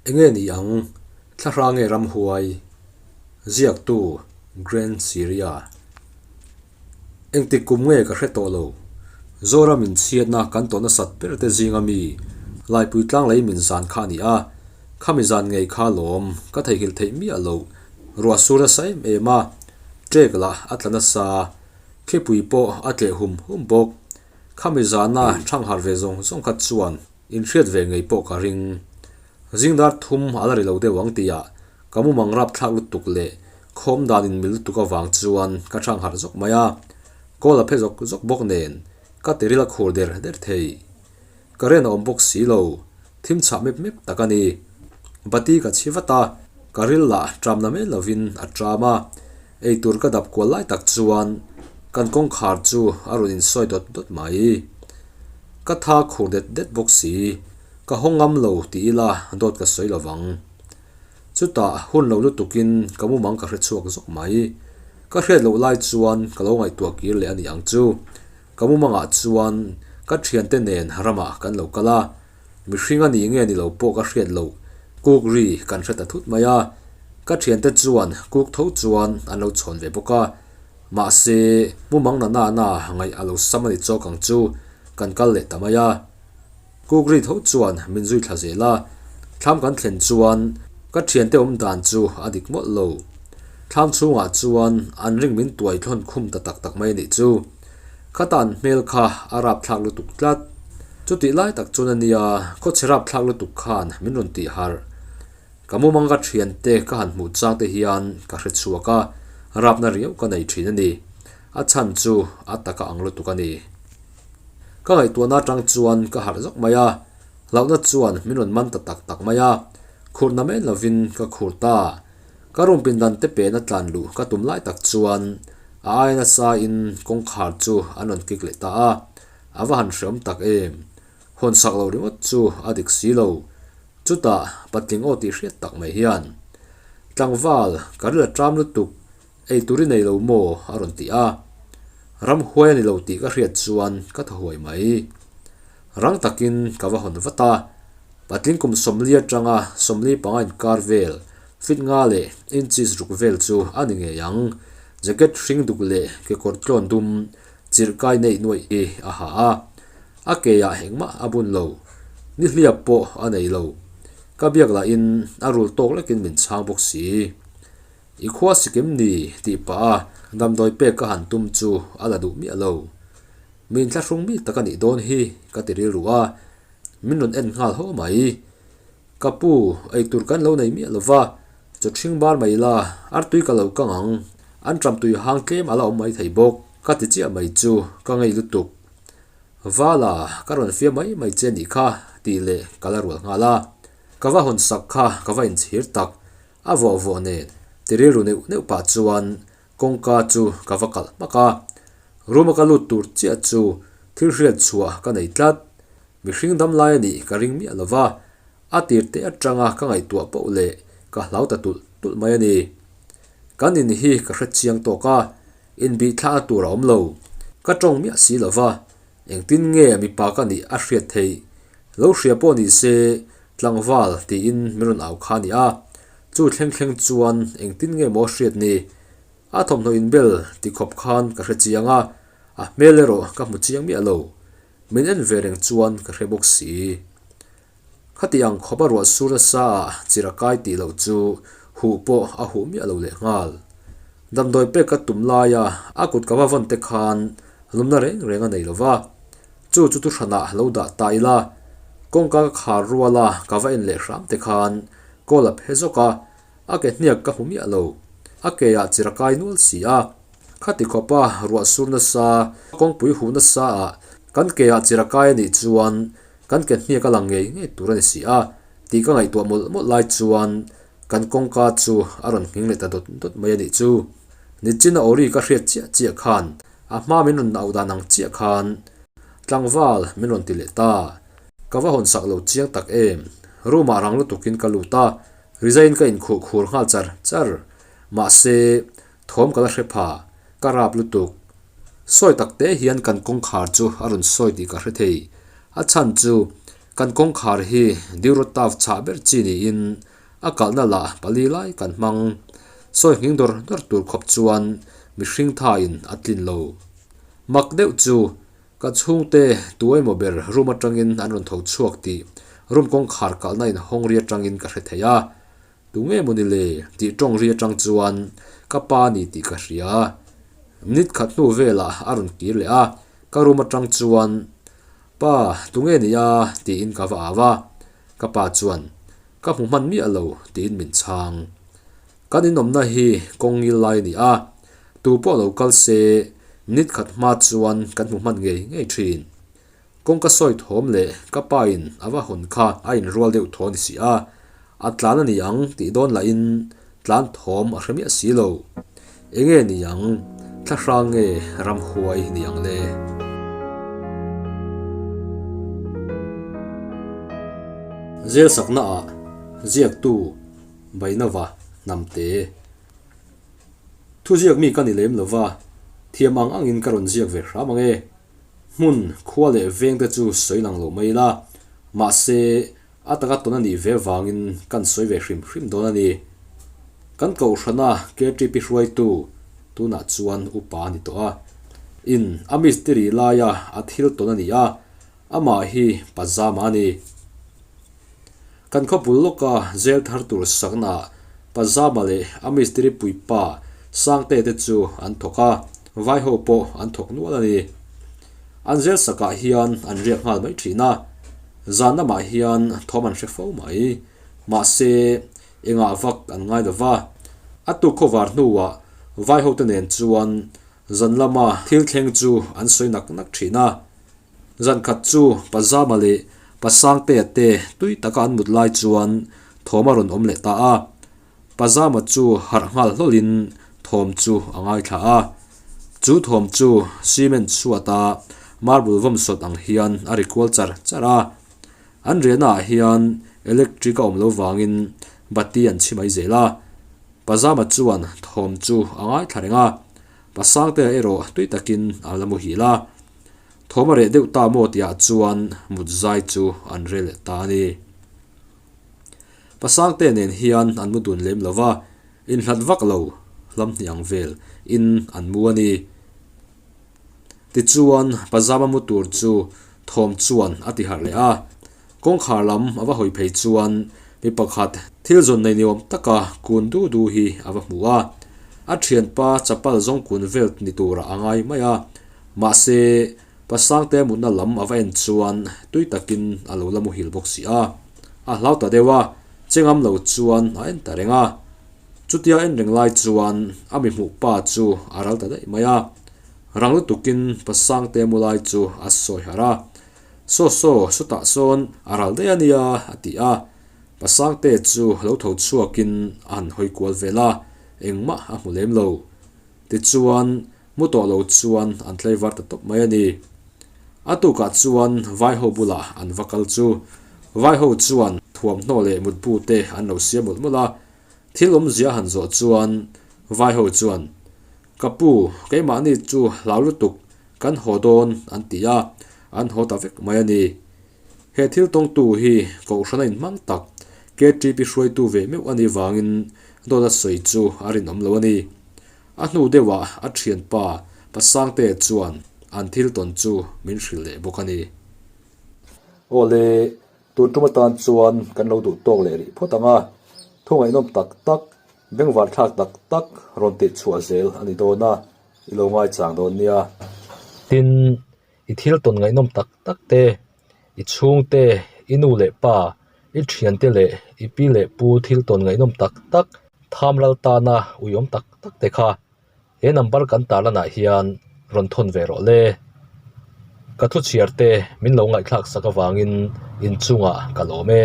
Enge ni ang? Thla nge ramhuai? Ziaktu, Grand Syria. Engtik kum nge ka hre tawh lo. Zoram in chhiatna kan tawh nasat ber te zinga mi Laipui tlang lei min zan kha a ni a. Khami zan ngei kha lawm ka theihnghilh theih miah loh. Ruah sur nasa em em a, ṭek lah a tla nasa. Thlipui pawh a tleh hum hum bawk. Khami zana thangharh ve zawng zawng kha chuan Inhriat ve ngei pawh ka ring. Zingdar thum a la ri lo deuh ang tihah ka mumang rapthlak lutuk leh khawm dan in mil lutuk avang chuan ka chhang harh zawk mai a. Call a phe zawk zawk bawk nen ka tiril a khur der der thei. Ka ren a awm bawk si lo, thim chhah mep mep tak a ni. Bati ka chhi vat a, ka ril lah tram na mai lovin a tram a. Eitur ka dap kual lai tak chuan kan kawngkhar chu a rawn insawi dawt dawt mai. Ka tha khur det det bawk si, ka haw ngam lo ti ila dawt ka sawi lovang. Chutah hun lo lutukin ka mumang ka hre chhuak zawk mai. Ka hriat loh lai chuan ka lo ngaihtuah kir leh a ni ang chu. Ka mumangah chuan ka thiante nen ramah kan lo kal a, Mihring a nih nge ni lo pawh ka hriat loh, kuk ri kan hre ta thut mai a. Ka thiante chuan kuk tho chuan an lo chhawn ve bawk a. Mahse, mumang na na na ngaih a lo sam a ni chawk ang chu, kan kal leh ta mai a. Kuk ri tho chuan min zui thla zel a. Thlam kan thlen chuan ka thiante awm dan chu a dik mawlh lo. Thlam chhungah chuan an ring min tuai thlawn khum ta tak tak mai a nih chu. Khata an hmel kha a rapthlak lutuk tlat. Chutih lai tak chuan a nia, khawchhe rapthlak lutuk khan min rawn tih harh. Ka mumang ka thiante ka han hmuh chang te hian ka hre chhuak a, rapna riau ka nei thin a ni. A chhan chu a taka ang lutuk a ni. Ka ngaihtuahna atang chuan ka harh zawk mai a, hlauhna chuan min rawn man ta tak tak mai a, khurhna mai lovin ka khur ta. Ka room pindan te pena tlan luh ka tum lai tak chuan a ai nasa in kawngkhar chu an rawn kik leh ta a, a va han hreawm tak em. Hawn sak lo ringawt chu a dik si lo. Chutah patling aw tih hriat tak mai hian, Tlangval, ka ril a ṭam lutuk, ei tur i nei lo maw? a rawn ti a. Ramhuai a ni lo tih ka hriat chuan ka thaw huai mai. Rang takin ka va hawn vat a, patling kum 40 atanga 45 inkar vel fit nga leh inches ruk vel chu a ni ngei ang. Jacket hring duk leh kekawr tlawn dum chirh kai neih nuaih hi a ha a, a ke ah engmah a bun lo, nihliap pawh a nei lo. Ka biak lahin a rul tawk lekin min chhang bawk si. I khua sikim ni tih pah a damdawi pek ka han tum chu a la duh miah lo. Min thlahrung mi tak a nih dawn hi ka ti rilru a, min rawn en nghal haw mai. Ka pu, eitur kan lo nei miah lo va, chaw ṭhing bar mai la, artui ka lo kang ang, an ṭam tui hang tlem a la awm mai thei bawk ka ti chiah mai chu ka ngei lutuk. Vala, ka rawn fiam mai mai che nih kha tih leh ka la rual nghal a, ka va hawn sak kha ka va inchhir tak, a vawh vawh nen ti rilru neuh neuh pah chuan Kawngka chu ka va kalh hmak a, room a ka lut tur chiah chu thil hriat chhuah ka nei tlat. Mihring dam lai a nih ka ring miah lo va, a tir te atanga ka ngaihtuah poh leh ka hlau ta tulh tulh mai a ni. Kan in hi ka hre chiang tawk a, inbih thlakna tur a awm lo. Ka tawng miah si lo va, engtin nge mipa ka nih a hriat theih? Lo hria pawh ni se tlangval tiin min rawn au kha a ni a, Chu thleng thleng chuan engtin nge maw hriat ni? A thawmhnaw inbel ti khawp khan ka hre chiang a, a hmel erawh ka hmu chiang miah lo. Min en ve reng chuan ka hre bawk si. Khati ang khawp a ruah sur nasa ah chir a kai tih loh chu huh pawh a huh miah lo leh nghal. Damdawi pek ka tum laia a kut ka va vawn te khan lumna reng reng a nei lo va. Chu chu thuhranah lo dah ta ila, kawngka ka khar ruala ka va en leh hram te khan Kawl a phe zawk a, a ke hniak ka hmu miah lo. A ke ah chir a kai nual si a. Khati khawpa ruah sur nasa, kawngpui huh nasa ah kan ke ah chir a kai a nih chuan kan ke hniak a lang ngei ngei tur a ni si a tih ka ngaihtuah mawlh mawlh lai chuan kan kawngka chu a rawn nghing leh ta dawt dawt mai a nih chu. Nichina Ori ka hriat chiah chiah khan a hma min rawn auh dan ang chiah khan tlangval min rawn ti leh ta. Ka va hawn sak lo chiang tak em? Room ah rang lutukin ka lut a, resign ka inkhuh khur nghal char char. Mahse, thawm ka la hre pha, ka rap lutuk. Sawi tak te hian kan kawngkhar chu a rawn sawi tih ka hre thei. A chhan chu. Kan kawngkhar hi Diurotaf chhah ber chi niin a kalhna lah pali lai kan hmang. Sawi nghing dawr dawr tur khawp chuan mihring thain a tlin lo. Mak deuh chu ka chhungte tu emaw ber room atangin an rawn tho chhuak tih room kawngkhar kalhna inhawng ri atangin ka hre thei a. Tu nge maw ni le? tih tawng ri atang chuan ka pa a ni tih ka hria. Minute khat hnu velah a rawn kir leh a, ka room atang chuan, Pa, tu nge ni a? tiin ka va au a. Ka pa chuan, Ka hmu hman miah lo, tiin min chhang. Kan inawmna hi kawng ngil lai a ni a, tu pawh lo kal se minute khat hma chuan kan hmu hman ngei ngei thin. Kawngka sawi thawm leh ka pa in a va hawn kha a inrual deuh thaw ni si a, a tlan a ni ang tih dawn lahin tlan thawm a hre miah si lo. Enge ni ang, thlahrang nge ramhuai ni ang le? Zel sakna ah ziaktu Bainava Hnamte. Thuziak mi ka ni lem lova, thiam ang angin ka rawn ziak ve hram ang e. Hmun, khua leh veng te chu sawi lang lo mai ila, mahse a taka tawn a nih ve vangin kan sawi ve hrim hrim dawn a ni. Kan kohhrana KTP hruaitu tunah chuan upa a ni tawh a, in a mistiri laia a thil tawn a ni a, amah hi pazama a ni. Kan khawpul lawka zel thar tur saknaah Pazama leh a mistiri puipa Sangte te chu an thawk a, vaiho pawh an thawk nual a ni. An zel sakah hian an riak nghal mai thin a, zan lamah hian thawm an hre fo mai. Mahse, engah vak an ngai lo va, a tuk khawvar hnuah vaiho te nen chuan zan lama thil thleng chu an sawi nak nak thin a. Zan khat chu Pazama leh Pasangtea te tui taka an mut lai chuan thawm a rawn awm leh ta a. Pazama chu harh nghal hlawlhin thawm chu a ngaithla a. Chu thawm chu cement chhuata marble vawm sawt ang hian a ri kual char char a. An riahnaah hian electric a awm lo vangin bati an chhi mai zel a. Pazama chuan thawm chu a ngaithla reng a. Pasangtea erawh tui takin a la muhil a. Thawm a reh deuh ta maw tihah chuan mut zai chu an rel leh ta a ni. Pasangte nen hian an mu dun lem lo va, inhlat vak lo hlam hnih ang vel in an mu a ni. Tichuan Pazama mu tur chu thawm chuan a ti harh leh a, kawngkhar lam a va hawi phei chuan mi pakhat thil zawn nei ni awm taka kun du du hi a va hmu a, a thianpa chapal zawng kun vel ni turah a ngai mai a. Mahse, Pasangte mutna lam a va en chuan tui takin a lo la muhil bawk si a. A hlau ta deuh a, chengam lo chuan a en ta reng a. Chutia en reng lai chuan a mi hmuh pa chu a ral ta daih mai a. Rang lutukin Pasangte mu lai chu a sawi harh a. Saw saw, sawtah sawn a ral daih a nia, a ti a. Pasangte chu lo tho chhuakin a han hawi kual vel a, engmah a hmu lem lo. Tichuan, Mu tawh lo chuan an tlaivar ta tawp mai a ni. A tukah chuan Vaiho bulah an va kal chu. Vaiho chuan thuamhnaw leh mutbu te an lo siam mawlh mawlh a. Thil awmzia han zawh chuan Vaiho chuan, Ka pu, keimahni chu hlau lutuk, kan haw dawn an ti a, an haw ta vek mai a ni. He thil tawngtu hi Kohhrana inhmang tak KTP hruaitu ve meuh a nih vangin dawt a sawi chu a rinawm lo a ni. A hnu deuhah a thianpa Pasangte chuan an thil tawn chu min hrilh leh bawk a ni. Awle, tun tum atan chuan kan lo duh tawk leh rih phawt ang a, thu ngaihnawm tak tak, bengvar thlak tak tak rawn tih chhuah zel a ni dawn a, i lo ngaichang dawn nia. Tin, i thil tawn ngaihnawm tak tak te, i chhungte, i nu leh pa, i thiante leh i pi leh pu thil tawn ngaihnawm tak tak, tham ral tana uiawm tak tak te kha he number kan tarlanah hian rawn thawn ve rawh le. Ka thu chhiar te min lo ngaihthlak sak avangin inchungah ka lawm e.